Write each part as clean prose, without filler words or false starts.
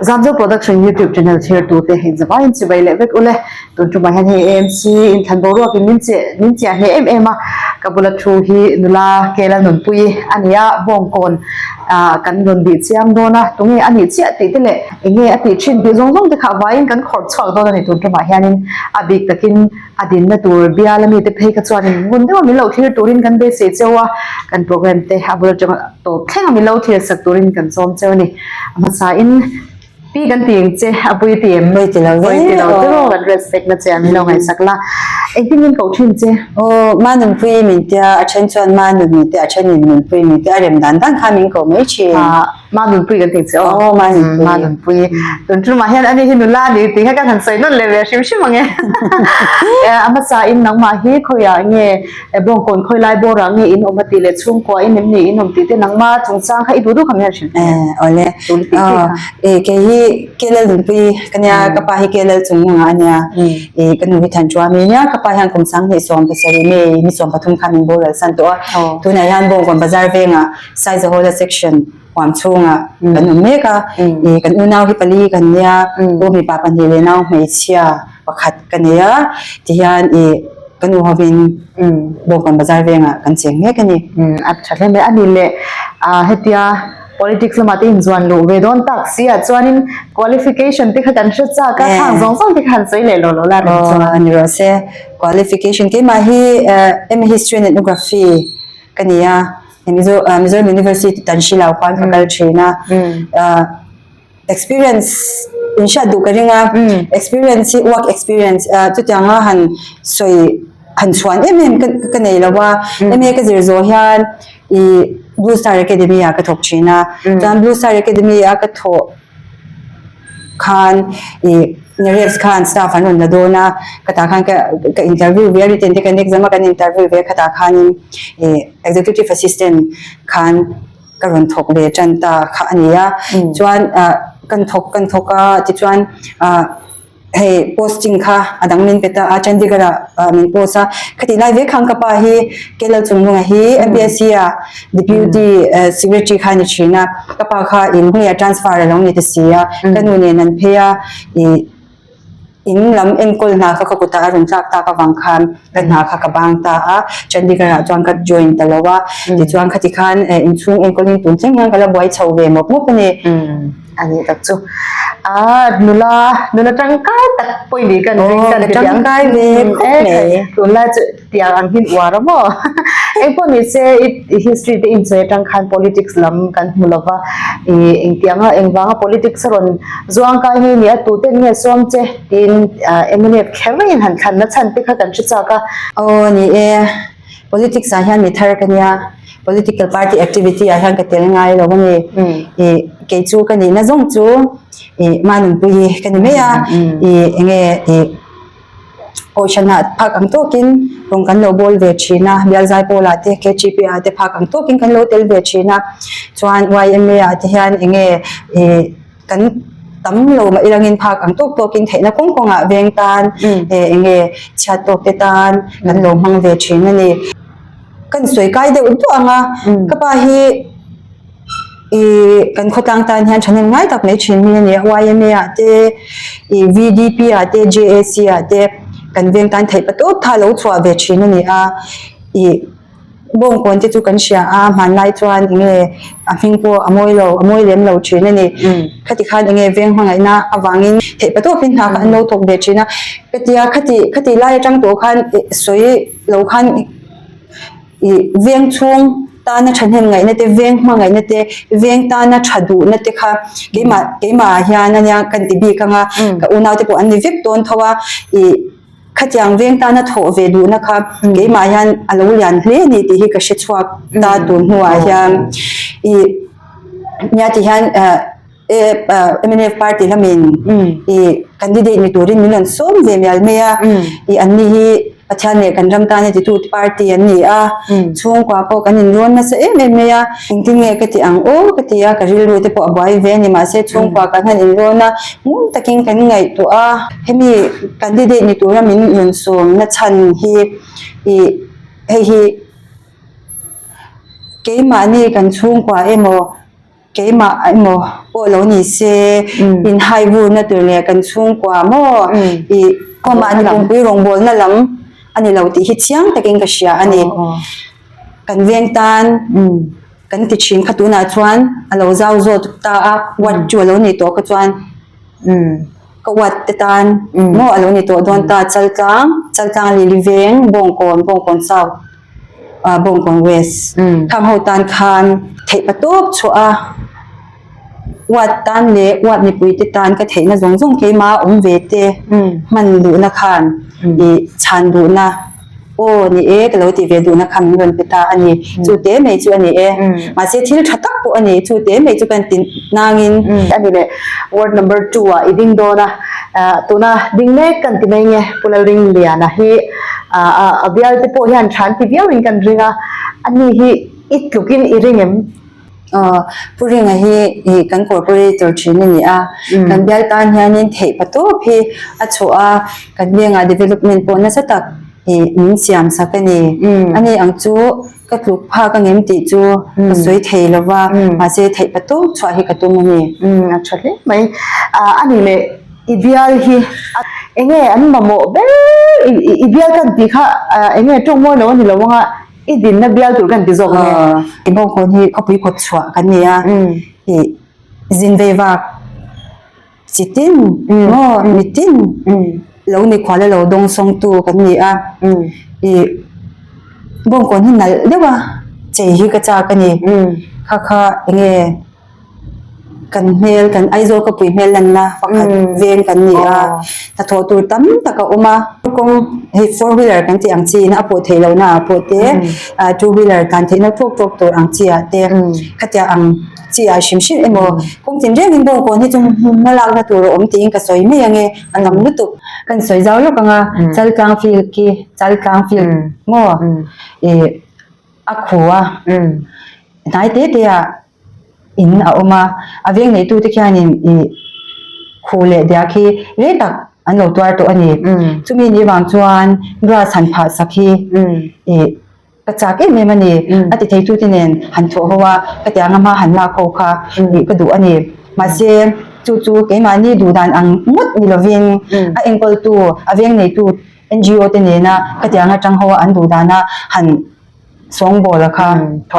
Zamzo Production YouTube channel chhiartute hei zavaiin chibai leh vek ule. Tun tumah hian hei AMC inthlan boruakin min che min chiah hneh em em a, ka bula thu hi nula Kela Nunpuii a ni a, Bawngkawn ah kan rawn bih chiang dawn a, tunge a nih chiah tih te leh enge a tih thin tih zawng zawng te kha vaiin kan khawrh chhuak dawn a ni tun tumah hianin a bik takin a dinna tur bial ami te phei kha chuanin ngun deuha min lo thlir turin kan beisei cheu a, kan program te a bul atanga tawp thleng a min lo thlir sak turin kan sawm cheu a ni. A hmasain pi kan ti ang che a pui ti em? Pui ti lo ve Pui ti lo te maw kan respect na che a min lo ngaihsak la. Engtin min koh thin che? Aw Manunpui min tia a then chuan Manun min tia a thenin Nunpui min tia a rem dan dan kha min koh mai thin. Manunpui kan ti che aw. Aw Manunpui. Manunpui. Tun tumah hian ani hi nula a ni tih kha kan han sawi nawn leh ve hrim hrim ang e. A hmasain nangmah hi khawiah nge Bawngkawn khawi lai bawrah nge in awm a tih leh chhungkua in em ni in awm tih te nangma chungchang kha i duh duh kha min han hrilh thei a. Awle. Tul tih tih kha. Kei hi KLL Nunpui ka nia, ka pa hi KLL Chungnunga a nia. Ka nu hi Thanchuami a nia, ka pa hian kum 2017 May ni 13 khan min boral san tawh a. Tunah hian Bawngkawn Bazar vengah Saizahola section huam chhungah kan awm mek a. Kan unau hi pali kan nia, u mipa pahnih leh nau hmeichhia pakhat ka nei a, tihian ih ka nu hovin Bawngkawn Bazar vengah kan cheng mek a ni. A tha hle mai a ni le, hetia politics lamah te inzuan luh ve dawn tak si ah chuanin qualification te kha kan hre chak a, khang zawng zawng te kha han sawi leh lo lo la reng chuan. Aw ni rawh se, qualification keimah hi MA History and Ethnography ka ni a, Mizoram University Tanhril ah khan ka kal thin a, Experience in hriat duh ka ring a, experience hi work experience chutianga han sawi han chhuan em em ka nei lo a, MA ka zir zawh hian ih Blue Star Academy ah ka thawk thin a, chuan Blue Star Academy a ka thawh khan ih Narefs khan staff an rawn la dawn a, ka tah khan ka interview ve a written te kan exam a kan interview ve a khatah khanin ih executive assistant khan. ka rawn thawk ve tan ta kha a ni a chuan ah kan thawk kan thawk a tichuan ah hei posting kha a dang min pe ta a Chandigarh ah ah min post a khati lai vek khan ka pa hi Kelal Chungnunga hi M_P_S_C ah deputy secretary kha a ni thin a ka pa kha in hmeiah transfer a lo ni ta si a ka nu nen an phei a ih. In lam enkawl hna kha ka kutah a rawn tlak tak avang khan ka hna kha ka bang ta a, Chandigarh ah chuan ka join ta lo a, tichuan khati khan inchhung enkawlin tun thleng hian ka la buai chho ve mawp mawp a ni. A nih tak chu. Aa nula nula tangkai tak pawh i nih ka ring ka Aw ka tangkai ve khawp mai. Tunlai chu tiang ang hian uar a maw? Engpawh ni se i history te insawi atang khan politics lam kan hmu lo va, i engtianga engvanga politics a rawn zuang kai nge ni a, tuten nge sawm che tiin mnf kher in han thlan na chhan te kha kan hre chak a. Aw ni e, politics ah hian mi thar ka nia, political party activity ah hian ka tel ngai lo a ni, i kei chu ka nihna zawng chu i Manunpuii ka ni mai a, i enge i. Kohhranah phak ang tawkin rawng kan lo bawl ve thin a, bial zai pawlah te KTP ah te phak ang tawkin kan lo tel ve thin a, chuan YMA ah te hian eng nge ih kan tam lo mah ilangin phak ang tawk tawkin theihna kawng kawngah veng tan eh eng nge chhiat tawk te tan kan lo hmang ve thin a ni. Kan sawi kai deuh duah ang a, ka pa hi. Ih kan khawtlang tan hian thahnem ngai tak mai thin hi a ni a YMA ah te ih VDP ah te JAC ah te kan veng tan theih patawp tha lo chhuah ve thin a ni a ih bawngkawn te chu kan hria a hmanlai chuan eng nge a hming pawh a mawi lo a mawi lem lo thin a ni khati khan eng nge veng hmangaihna avangin theih patawpin hna kha an lo thawk ve thin a ka tia khati khati lai atang tawh khan ih sawi lo khan. Ih veng chhung tana thahnem ngaihna te, veng hmangaihna te, veng tana tha duhna te kha keimah keimah ah hian ania kan ti bik ang a, ka unau te pawh an ni vek dawn tho a, ih khatiang veng tana thawh ve duhna kha keimah hian a lo lian hle a ni tih hi ka hre chhuak ta tun hnuah hian ih nia ti hian eh. Mnf party lamin i candidate ni turin min rawn sawm ve mial mai a, i anni hi Pathian leh kan ram tana titu party an ni a, chhungkua pawh kan inrawn nasa em em mai a, engtin nge ka ti ang aw ka ti a, ka rilru te pawh a buai ve a ni mahse chhungkua kan han inrawn a, ngun takin kan ngaihtuah a, hemi candidate ni tura min rawn sawm na chhan hi i hei hi keimahni kan chhungkua emaw. Keimah emaw? pawh lo ni se, inhai vurna tur leh kan chhungkua maw ih aw mahni pumpui rawngbawlna lam a ni lo tih hi chiang takin ka hria a ni. Kan veng tan kan ti thin kha tunah chuan a lo zau zawt ta a, ward chu a lo nih tawh kha chuan ka ward te tan maw a lo ni tawh dawn ta, Chaltlang, Chaltlang Lili Veng, Bawngkawn, Bawngkawn South. Bawngkawn West khang ho tan khan theih pa tawp chhuah a ward tan leh ward mipui te tan ka theihna zawng zawng keimah a awm ve te hman duhna khan ih chhan duhna aw ni e ka lo tih ve duhna khan min rawn pe ta a ni chu te mai chu a ni e mahse thil tha tak pawh a ni chu te mai chu kan ti nangin. A ni leh ward number 2 ah i ding dawn a tuna ding mek kan ti mai nge Pu Lalringliana hi A bial te pawh hian than ti viauin kan ring a, ani hi i tlukin i ring em? Aw, Pu Ringa hi ih kan corporator thin a ni a, kan bial tan hianin theih pa tawp hi a chhuah a, kan vengah development pawh nasa tak ih min siam sak a ni. Ani ang chu ka tluk phak angem tih chu ka sawi thei lo va, mahse theih pa tawp chhuah hi ka tum a ni. A tha hle mai. A ni leh I bial hi enge an mamawh ber i bial kan tih kha enge tawng mawi lo a ni lo anga i dinna bial tur kan ti zawk nge. I bawngkawn hi khawpui kawt chhuah kan ni a, i zin vei vak chi tin maw mi tin lo ni khual a lo dawng sawng tu kan ni a, i bawngkawn hi nalh deuh a chei hi ka chak a ni, kha kha enge. Kan hmel kan Aizawl khawpui hmel lanna pakhat veng kan ni a, hnathawh tur tam tak a awm a, kawng hei four wheeler kan tih ang chi in a pawh theih lohna ah pawh te ah two wheeler tlan theihna tawk tawk tur ang chi ah te khatiang ang chi ah hrim hrim emaw kawng tin rengin bawngkawn hi chu hma lakna tur a awm tiin ka sawi mai ang e a tam lutuk. Kan sawi zau lawk ang a, Chaltlang field khi Chaltlang field maw ih a khu a hnai te te ah. in a awm a, a veng neitute khianin ih khu leh diak hi rei tak an lo tuar tawh a ni. Chumi ni vang chuan grass han phah sak hi ih ka chak em em a ni. A ti theitute nen han thawh ho a, ka tiang a hma han lak ho kha ih ka duh a ni. Mahse chu chu keimahni duh dan ang ngawt ni lovin a enkawltu a veng neitu N_G_O te nena ka tiang atang ho a an duh dana han Sawngbawl-a kha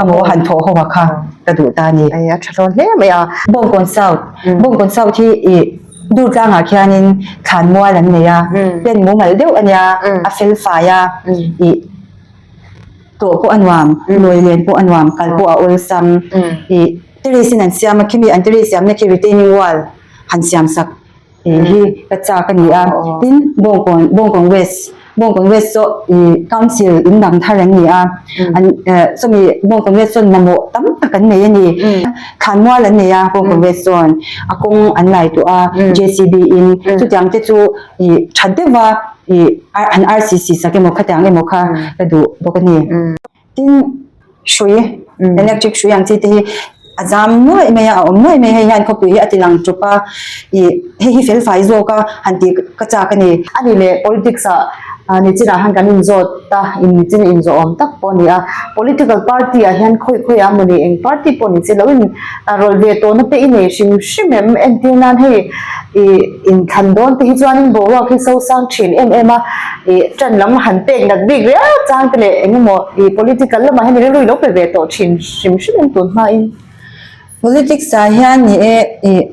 emaw han thawh ho a kha ka duh ta a ni. Ei a tha hlawn hle mai a. Bawngkawn South, Bawngkawn South hi ih Durtlangah khianin thlanmual an nei a, pen mumal deuh a nia, a fel fai a, ih tawh pawh a nuam, lawi len pawh a nuam, kal pawh a awlsam, ih terrace in an siam a, khimi an terrace siamna khi retaining wall han siam sak. Tih hi ka chak a ni a, tin Bawngkawn Bawngkawn West Bawngkawn West chu ih council in dang thar an ni a, an eh chumi Bawngkawn West chuan mamawh tam tak an nei a ni, thlanmual an nei a Bawngkawn West chuan a kawng an lai tawh a J_C_B in chutiang te chu ih tha deuh a ih an R_C_C sak emaw khatiang emaw kha ka duh bawk a ni. Tin, hrui, electric hrui ang chi te hi a zam nuaih mai a, a awm nuaih mai a, hei hian khawpui hi a ti lang ṭup a, ih hei hi fel fai zawk a han tih ka chak a ni. A ni leh politics ah nichinah khan kan inzawt a, in nichin inzawh awm tak pawh a ni a, political party ah hian khawi khawi ah mawni eng party pawh ni che lo in rawlh ve tawhna te i nei hrim hrim em? Entir nan hei ih inthlan dawn te hi chuanin boruak hi so sang thin em em a, ih ṭan lam han pek nat bik riau chang te leh eng emaw ih political lamah hian rilru i lo pe ve tawh thin hrim hrim em tun hmain. Politics ah hian ni e ih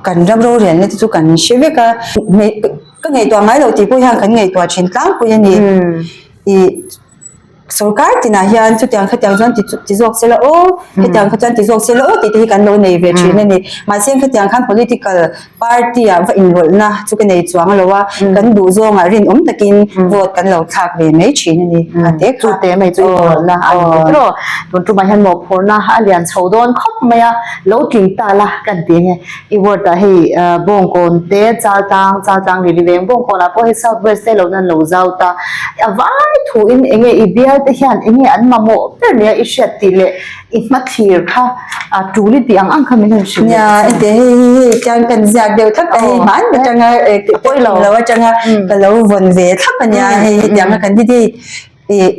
kan ram rorelna te chu kan hre vek a, ka ngaihtuah ngai loh tih pawh hian kan ngaihtuah thin tlangpui a ni ih. Sorkar tinah hian chutiang khatiang chuan ti ti zawk se la aw, hetiang kha chuan ti zawk se la aw tih te hi kan lo nei ve thin a ni. Mahse khatiang khan political party ah va inrawlhna chu ka nei chuang lo a, kan duh zawngah rinawm takin vote kan lo thlak ve mai thin a ni. A te kha. Chu te mai chu inrawlhna a ni tawh tawh. Tun tumah hian mawhphurhna a lian chho dawn khawp mai a, lo tling ta la kan ti nge. I word ah hei Bawngkawn te Chaltlang, Chaltlang Lili Veng Bawngkawn ah pawh hei South West te lo nan lo zau ta. A vai thu in enge i bial te hian enge an mamawh ber nia i hriat tih leh i hmathlir kha a tul i tih ang ang kha min han hrilh leh Nia heti hei hi hei chuan kan ziak deuh thlap a hei hman atanga pawi lo lo atanga ka lo vawn ve thlap a nia hei hetiang a candidate ih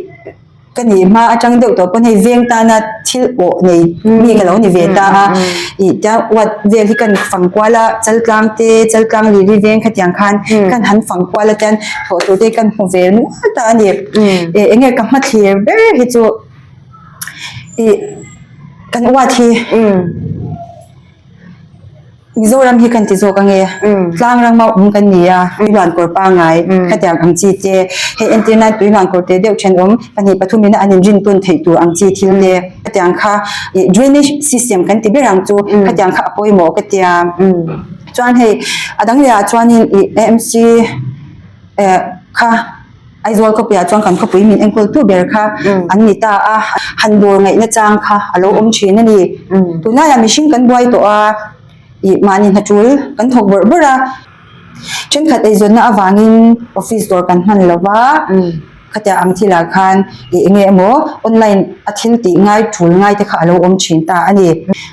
ka nih hma atang deuh tawh pawn hei veng tana. thil awh nei mi ka lo ni ve ta a, ih tiang ward vel hi kan fang kual a, chaltlang te chaltlang lili veng khatiang khan kan han fang kual a tian thawh tur te kan hmu ve nual ta a ni. Ih eng nge ka hmathlir ber hi chu ih kan ward hi. Mizoram hi kan ti zawk ange, tlang rama awm kan ni a, tuiluan kawr pangngai khatiang ang chi te, hei entir nan tuiluan kawr te deuh thenawm pahnih pathum ina an inrin tawn theih tur ang chi thil te khatiang kha ih drainage system kan ti ber ang chu khatiang kha a pawimawh ka tia. Chuan hei a dang leh ah chuanin ih AMC eh kha Aizawl khawpuiah chuan kan khawpui min enkawl tu ber kha an ni ta a, han dawr ngaihna chang kha a lo awm thin a ni. Tunlaiah mihring kan buai tawh a, ih mahni hna tul kan thawk bawrh bawrh a, thenkhat eizawnna avangin office dawr kan hman lo va, khatiang ang thilah khan ih eng nge emaw online a thil tih ngai tul ngai te kha a lo awm thin ta a ni.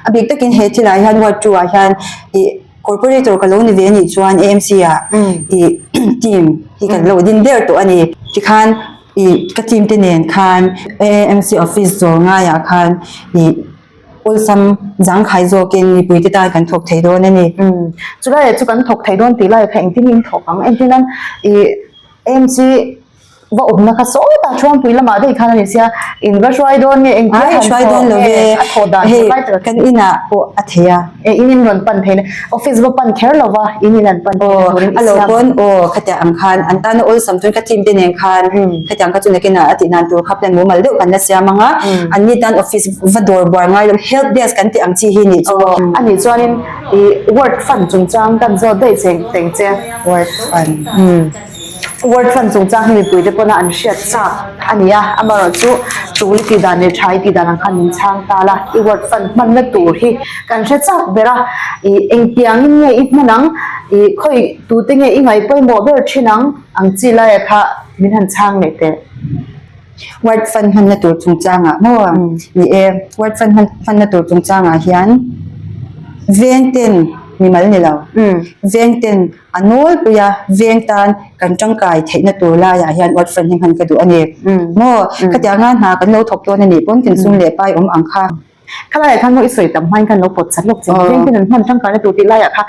A bik takin he thilah hian ward two ah hian ih. Corporator ka lo ni ve anih chuan AMC ah ih team hi kan lo din ber tawh a ni. Tikhan ih ka team te nen khan AMC office zawr ngaiah khan ih awlsam zangkhai zawkin mipui te tan kan thawk thei dawn a ni. Chulaiah chu kan thawk thei dawn tih laiah kha engtin in thawk ang? Entirnan ih AMC Va awmna kha sawtah Thuampui lamah daih khan a ni sia, in va hruai dawn nge engtia han hruai dawn lo ve, a thawh dan hei kan inah pawh a thei a. E in in rawn pan theihna, office va pan kher lo va, in in an pan theihna turin i siam. A lo pawn aw khatiang ang khan an tana awlsam chuan ka team te nen khan khatiang kha chu nakinah a tih dan tur kha plan mumal deuh kan la siam ang a, an ni tan office va dawr buar ngai lo help desk kan tih ang chi hi nih chu. A nih chuanin i ward fund chungchang kan zawt daih che teng che. Ward fund. Ward fund chungchang hi mipuite pawna an hriat chak a ni a, amaherawhchu tul i tih dan leh tha i tih dan ang khan min chhang ta la, i ward fund hmanna tur hi kan hre chak ber a, ih engtiangin nge i hman ang, ih khawi tute nge i ngaih pawimawh ber thin ang ang chi laia kha min han chhang leh teh. Ward fund hmanna tur chungchangah maw ni e, ward fund hmanna tur chungchangah hian veng ten mimal ni lo, veng ten A nawlpui a, veng tan kan tangkai theihna tur laiah hian ward fund hi hman ka duh a ni. Maw, khatianga hna kan lo thawk dawn a nih pawn kan sum leh pai awm ang kha. Khalaiah khan maw i sawi tam hmain khan lo pawt chat lawk che. Veng ten an hman tangkaina tur tih laiah kha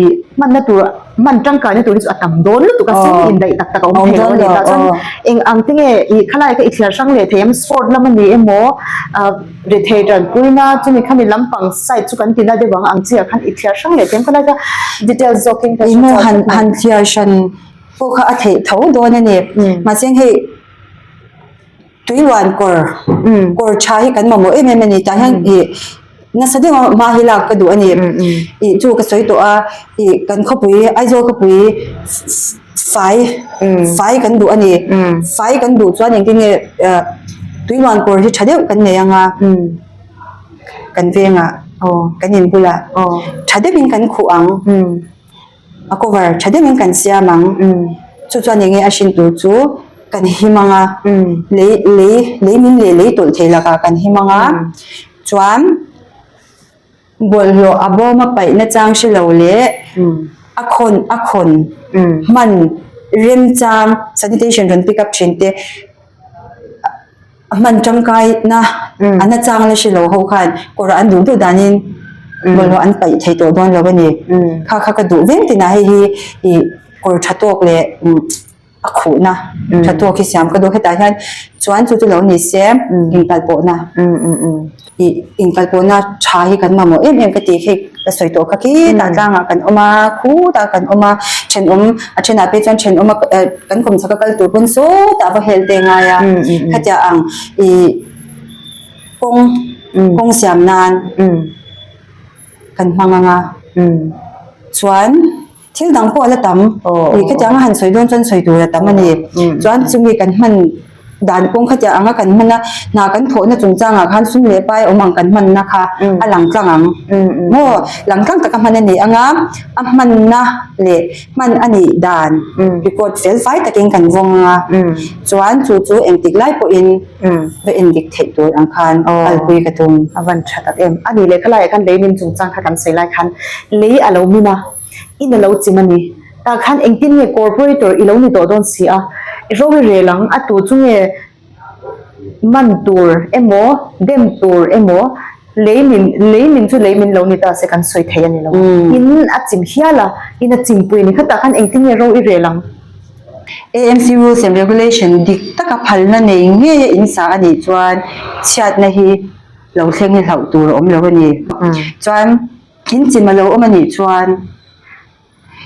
i hmanna tur hman tangkaina tur hi chu a tam dawn lutuk a, sum indaih tak tak a awm thei lo a ni. Tah chuan eng ang te nge i khalaiah kha i thliar hrang leh thei em? Sport lam a ni emaw Rethei tanpuina chumi khami lampang side chu kan ti na deuh ang ang chiah khan i thliar hrang leh tlem kha lai kha details zawkin ka hre chauh han han thliar hran pawh kha a theih tho dawn a ni mahse hei tuiluan kawr kawr tha hi kan mamawh em em a ni tah hian ih nasa deuh a hma hi lak ka duh a ni ih chu ka sawi tawh a ih kan khawpui Aizawl khawpui fai fai kan duh a ni fai kan duh chuan engtin nge ah tuiluan kawr hi tha deuh kan nei ang a kan vengah kan in bulah tha deuhin kan khuh ang a cover tha deuhin kan siam ang chu chuan enge a hrin tur chu kan him ang a lei lei lei min leh lei tawlh thei lakah kan him ang a chuan. Bawlhhlawh a bawm a paih na chang hre lo leh a khawn a khawn hman remchang sanitation rawn pick up thin te a hman tangkai na a na chang la hre lo ho khan kawr ah an duh duh danin bawlhhlawh an paih thei tawh dawn lo a ni. Kha kha ka duh veng tin ah hei hi ih kawr tha tawk leh a khuhna tha tawk hi siam ka duh hetah hian chuan chu chu lo ni se inkalpawhna ih inkalpawhna tha hi kan mamawh em em ka tih khi ka sawi tawh kha khitah tlangah kan awm a khutah kan awm a thenawm a thenah phei chuan thenawm a kan kawmchhak a kal tur pawn sawtah va hel te ngai a khatiang ang ih kawng kawng siam nan kan hmang ang a chuan. Thil dang pawh a la tam. Ih khatiang a han sawi dawn chuan sawi tur a tam a ni. Chuan chumi kan hman dan kawng khatiang anga kan hman a, hna kan thawhna chungchangah khan sum leh pai awm ang kan hmanna kha a lang tlang ang. Maw lang tlang taka hman a ni ang a, a hmanna leh hman a nih dan record fel fai takin kan vawng ang a. Chuan chu chu engtik lai pawhin va endik theih tur ang khan kalpui ka tum. A van tha tak em. A nih leh khalaiah khan lei min chungchang kha kan sawi lai khan lei a lo min a. In a lo chim a ni. Tah khan engtin nge corporator i lo ni tawh dawn si a, i ro i rel ang, a tu chu nge man tur emaw dem tur emaw lei min lei min chu lei min lo ni ta se kan sawi thei a ni lo. In a chim hial a, in a chimpui a ni. Khatah khan engtin nge ro i rel ang? AMC Rules and Regulation dik taka phalna nei ngeia in sa a nih chuan chhiatna hi lo thleng hi hlauh tur a awm lo a ni. Chuan in chim a lo awm a nih chuan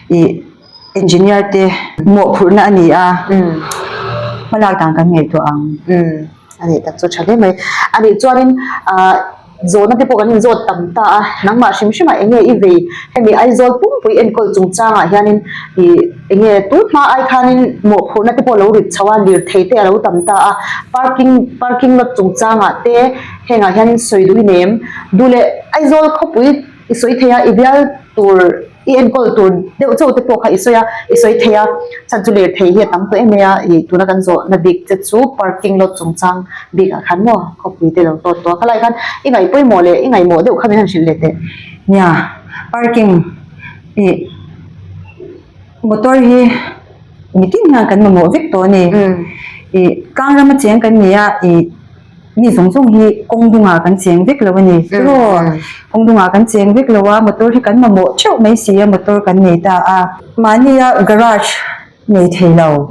ih engineer te mawhphurhna a ni a, hmalak dan kan ngaihtuah ang. A nih tak chu tha hle mai. A nih chuanin ah zawhna te pawh kan inzawt tam ta a, nangmah hrim hrimah eng nge i vei? Hemi Aizawl pumpui enkawl chungchangah hianin ih eng nge tun hma ai khanin mawhphurhna te pawh lo rit chho a, lirthei te a lo tam ta a, parking parking lot chungchangah te hengah hianin sawi duh i nem. Duh leh Aizawl khawpui i sawi thei a, i bial tur i enkawl tur deuh chauh te pawh kha i sawi a, i sawi thei a, chhan chu lirthei hi a tam tawh em mai a, ih tuna kan zawhna bik che chu parking lot chungchang bikah khan maw khawpui te lo tawt tawh a, khalai khan i ngaih pawimawh leh i ngaihmawh deuh kha min han hrilh leh teh. Nia, parking ih motor hi mitin hian kan mamawh vek tawh a ni, ih tlang rama cheng kan ni a ih. Mi zawng zawng hi kawng dungah kan cheng vek lo a ni. Tiraw? Kawng dungah kan cheng vek lo a, motor hi kan mamawh theuh mai si a, motor kan nei ta a. Mahnia garage nei thei lo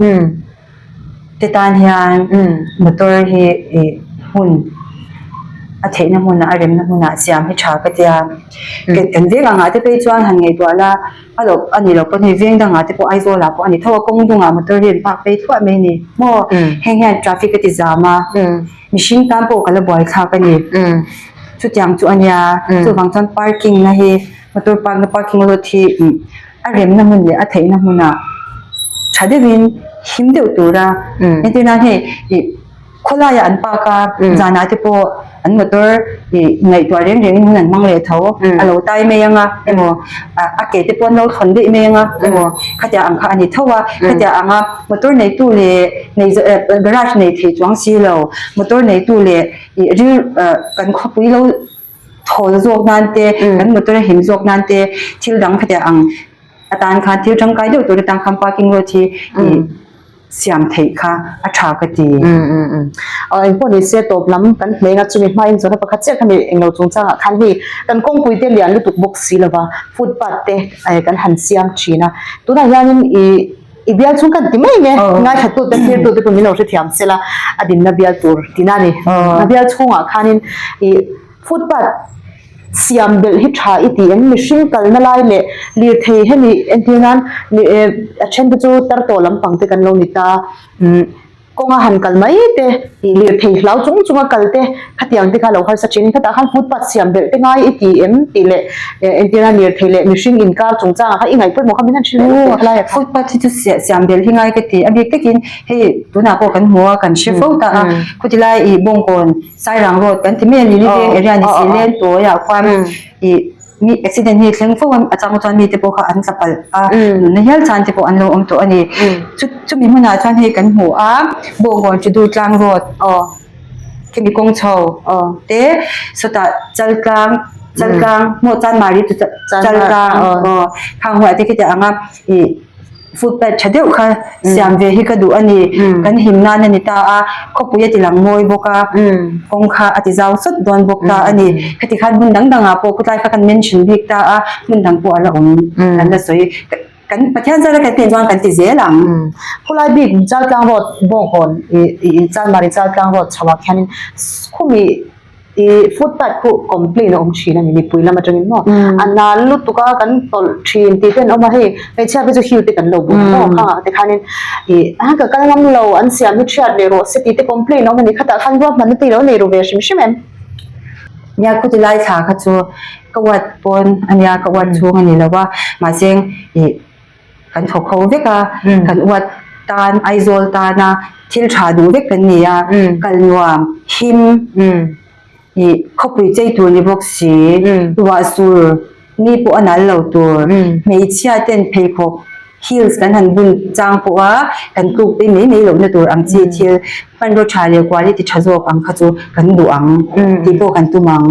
te tan hian motor hi ih hmun a theihna hmunah a remna hmunah siam hi tha ka tia. Kan veng angah te phei chuan han ngaihtuah la. A loh a ni lo pawn hei veng dangah te pawh Aizawl ah pawh a ni tho a, kawng dungah motor hi an park phei thuah mai a ni maw? Heng hian traffic a ti zam a, mihring tan pawh ka la buaithlak a ni. Chutiang chu a nia, chuvang chuan parking na hi motor park na parking lot hi a remna hmun leh a theihna hmunah tha deuhin him deuh tura entir nan hei ih Khawlaiah an park a, zanah te pawh an motor ih ngaihtuah reng rengin hun an hmang leh tho, a lo tai mai ang a emaw a ke te pawh an lo thawn daih mai ang a emaw khatiang ang kha a ni tho a, khatiang anga motor neitu leh nei garage nei thei chuang si lo, motor neitu leh ih ril kan khawpui lo thawl zawk nan te kan motor a him zawk nan te thil dang khatiang ang atan khan thil tangkai deuh tur atan khan parking lot hi ih. siam theih kha a tha ka ti. Aw engpawh ni se tawp lam kan hleng a chumi hmain zawhna pakhat chiah kha mi englo chungchangah khan hei kan kawngpui te lian lutuk bawk si lova footpath te kan han siam thin a tunah hianin ih i bial chhung kan ti mai nge ngaithla tute thlir tute pawh min lo hrethiam sela a dinna bial tur tina a ni a bial chhungah khanin ih footpath Siam belh hi tha i ti em? Mihring kalna lai leh lirthei hemi entir nan a then te chu tar tawh lampang te kan lo ni ta. Kawnga han kal mai te, lirthei hlau chung chunga kal te khatiang te kha lo harsa thin. Khatah khan footpath siam belh te ngai i ti em tih leh entir nan lirthei leh mihring inkar chungchangah kha i ngaih pawimawh kha min han hrilh leh lawk teh khalai ah khan. Footpath hi chu siam belh hi ngai ka ti. A bik takin hei tunah pawh kan hmu a, kan hre fo ta a. Khutilai i Bawngkawn Sairang road kan ti mai a Lily veng area ni si len tawiah khuan ih mi accident hi a thleng fo a a chang chuan mite pawh kha an tla palh a nunna hial chan te pawh an lo awm tawh a ni chu chumi hmunah chuan hei kan hmu a Bawngkawn Chidu tlang road khimi kawng chho te sawtah Chaltlang Chaltlang maw Chanmari chu Chaltlang aw khang huai te khitiang anga ih. Footpath tha deuh kha siam ve hi ka duh a ni. Kan him nan a ni ta a, khawpui a ti lang mawi bawk a, kawng kha a ti zau sawt dawn bawk ta a ni. Khati khan hmun dang dangah pawh khawtlai kha kan mention bik ta a, hmun dang pawh a la awm kan la sawi. Kan Pathian zara kan tih chuan kan ti zel ang. Khawlai bik Chaltlang Road Bawngkawn ih Chalmari Chaltlang Road chhoah khianin khumi I footpath khu complain a awm thin a ni mipui lam atangin maw a nal lutuk a kan tawlh thin tih te an awm a hei hmeichhia phei chu heel te kan lo bun a maw khangah te khanin ih a ka kal ngam lo an siam hi thiat leh rawh se tih te complain a awm a ni khatah khan ruahmanna te i lo nei ru ve hrim hrim em. Nia khuti lai thla kha chu ka uat pawn a nia ka uat chhung a ni lo a mahse ih kan thawk ho vek a, kan uat tan Aizawl tana thil tha duh vek kan ni a, kal nuam, him, ih khawpui chei tur ni bawk si, ruah sur ni pawh a nal lo tur, hmeichhia ten pheikhawk heels kan han bun chang pawh a kan tluk phei mai mai lohna tur ang chi thil hmanraw tha leh quality tha zawk ang kha chu kan duh ang tih pawh kan tum ang.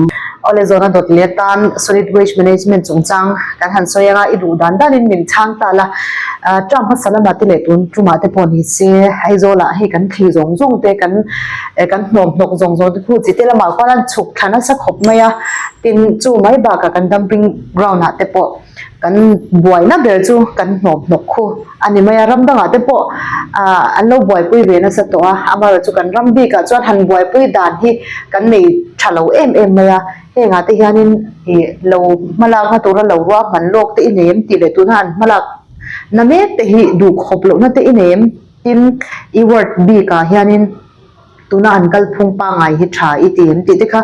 Awle zawhna dawt leh atan solid waste management chungchang kan han sawi anga i duh dan danin min chhang ta la. Term hmasa lamah te leh tun tumah te pawh ni se Aizawlah hei kan thli zawng zawng te kan kan hnawm hnawk zawng zawng te khu chi te lamah khuan an chhuk thla nasa khawp mai a, tin chu mai bakah kan dumping ground ah te pawh kan buaina ber chu kan hnawm hnawk khu a ni mai a, ram dangah te pawh ah an lo buaipui ve nasa tawh a, amaherawhchu kan ram bikah chuan han buaipui dan hi kan nei tha lo em em mai a. Hengah te hianin ih lo hmalakna tura lo ruahman lawk te i nei em tih leh tuna an hmalak na mek te hi duhkhawp lohna te i nei em tin i word bikah hianin tuna an kalphung pangngai hi tha i ti em tih te kha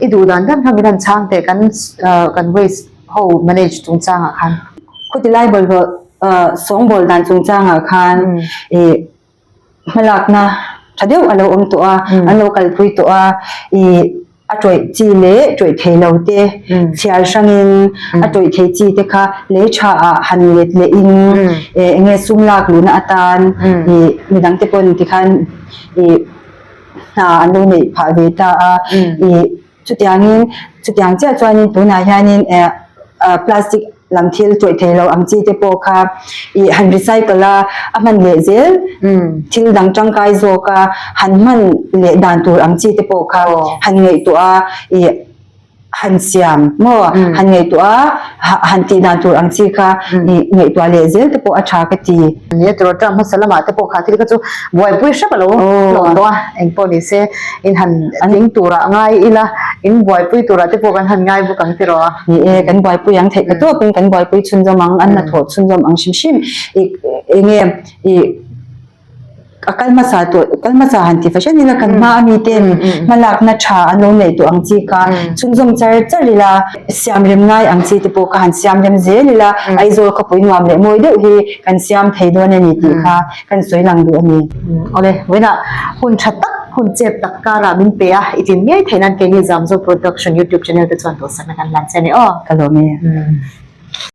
i duh dan dan kha min han chhang teh kan kan waste ho manage chungchangah khan. Khuti lai bawlhhlawh sawngbawl dan chungchangah khan ih hmalakna tha deuh a lo awm tawh a, an lo kalpui tawh a, ih a tawih chi leh tawih thei lo te chhiar hrangin a tawih thei chi te kha lei tha ah han let leh in eh eng nge sum lak luhna atan ih midang te pawn tikhan ih hna an lo neih phah ve ta a ih. Chutiangin, chutiang chiah chuanin tunah hianin eh plastic lam thil tawih thei lo ang chi te pawh kha ih han recycle a, a hman leh zel thil dang tangkai zawk a, han hman leh dan tur ang chi te pawh kha han ngaihtuah a ih han siam maw han ngaihtuah a han tih dan tur ang chi kha ih ngaihtuah leh zel te pawh a tha ka ti. Nia tiraw term hmasa lamah te pawh kha thil kha chu buaipui hrep a lo hlawh tawh a, engpawh ni se in han tling turah ngai ila, in buaipui turah te pawh kan han ngai bawk ang tiraw a. Ni e, kan buaipui ang theih ka tawpin kan buaipui chhunzawm ang, an hnathawh chhunzawm ang hrim hrim ih enge ih A kal hmasa tawh, kal hmasa han ti fahran ila kan hma ami ten hmalakna tha an lo neih tawh ang chi kha chhunzawm char char ila, siam rem ngai ang chi te pawh kha han siam rem zel ila, Aizawl khawpui nuam leh mawi deuh hi kan siam thei dawn a ni tih kha kan sawi lang duh a ni. Awle, vawiinah hun tha tak, hun chep tak karah min pe a, i tlin ngei theih nan keini Zamzo Production YouTube channel te chuan duhsakna kan hlan che a ni aw. Ka lawm e.